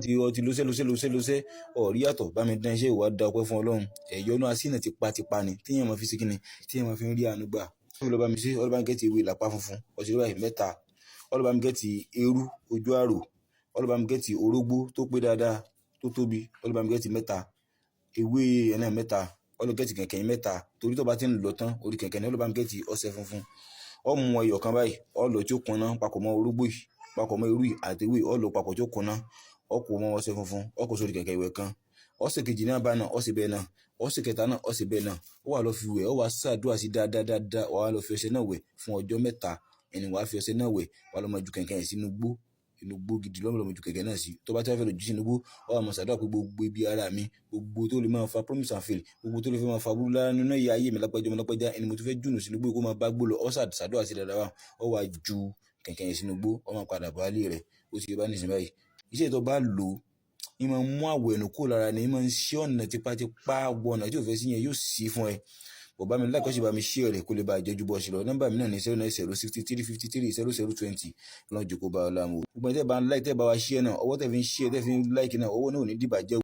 Ti ọ ti lọ́sẹ̀ lọ́sẹ̀ lọ́sẹ̀ lọ́sẹ̀ ọ̀rí yàtọ̀ bá mi dán iṣẹ́ ìwà da ọpẹ́ fún Ọlọ́run. Ẹ̀yọ́nú asínà tipátipá ni tíyẹn máa fi ṣe kíni, tíyẹn máa fi ń rí àánú gbà. Ọlọ́ba mi sí ọlọ́ba mi gẹ́tì ewé ìlàpá funfun ọ̀sẹ̀ báyìí mẹ́ta, ọlọ́ba mi gẹ́tì eérú ojú àrò, ọlọ́ba mi gẹ́tì orógbó tó pé dáadáa tó tóbi, ọlọ́ba mi gẹ́tì mẹ́ta, ewé ẹ̀nà mẹ́ta, ọlọ́gẹ́tì kẹ̀kẹ́ mẹ́ta. Torí tó bá ti ń lọ tán orí kẹ̀kẹ́ ní, ọlọ́ba mi gẹ́tì ọṣẹ funfun, ọmú ẹyọ kan báyìí, ọlọ tí ó kunná papọ̀ mọ́ orógbó yìí, papọ̀ mọ́ irú yìí àti ewé, ọlọ papọ̀ tí ó kunná, ọkọ̀ mọ́ ọṣẹ funfun, ọkọ̀ sórí kẹ̀kẹ́ ìwẹ̀ kan. Ọṣẹ kejì náà bá náà, ọṣẹ bẹ́ẹ̀ náà, ọṣẹ kẹta náà, ọṣẹ bẹ́ẹ̀ náà. Ó wà lọ fi wẹ̀, ó wà ṣàdúrà sí dáadáa dáadáa, wà á lọ fi ọṣẹ náà wẹ̀ fún ọjọ́ 3. Ẹni wàá fi ọṣẹ náà wẹ̀, wà á lọ máa ju kẹ̀kẹ́ yẹn sínú gbó, inú gbó gidi lọ́mọ lọ́mọ ju kẹ̀kẹ́ náà sí. Tó bá tí wàá fẹ́ lọ jù sínú gbó, ó wà máa ṣàdúrà pé gbogbo ibi ara mi, gbogbo tó lè máa fa promise and fail, gbogbo tó lè fẹ́ máa fa burú lára nínú ìyá ayé mi, lápẹjọ mi lápẹjá ẹni mo ti fẹ́ jùnù sínú gbó, kó máa bá gbó lọ. Ó ṣàdúrà sí dáadáa, wà ó wà ju kẹ̀kẹ́ yẹn sínú gbó, ó máa padà bọ̀ alé rẹ̀. Ó ti bá nísìnyí báyìí, iṣẹ́ tó bá lò ó ní máa mú àwọ̀ ẹ̀nù kúrò lára ni, máa ń ṣí ọ̀nà tipátipá wọ ọ̀nà tí ò fẹ́ sí yẹn, yóò sí fún ẹ. Bọ̀ bá mi láìkọ́ sí, bá mi share rẹ̀ kó lè bá a jẹ́jú bọ́ sí lọ. Nọ́mbà mi náà ní 09063530020. Lọ́n jòkó bá ọ láàmú. Gbogbo ẹ̀ tẹ́ bá ń like, tẹ́ bá wa share náà, ọwọ́ tẹ́ fi ń share, tẹ́ fi ń like náà, ọwọ́ náà ò ní dìbàjẹ́.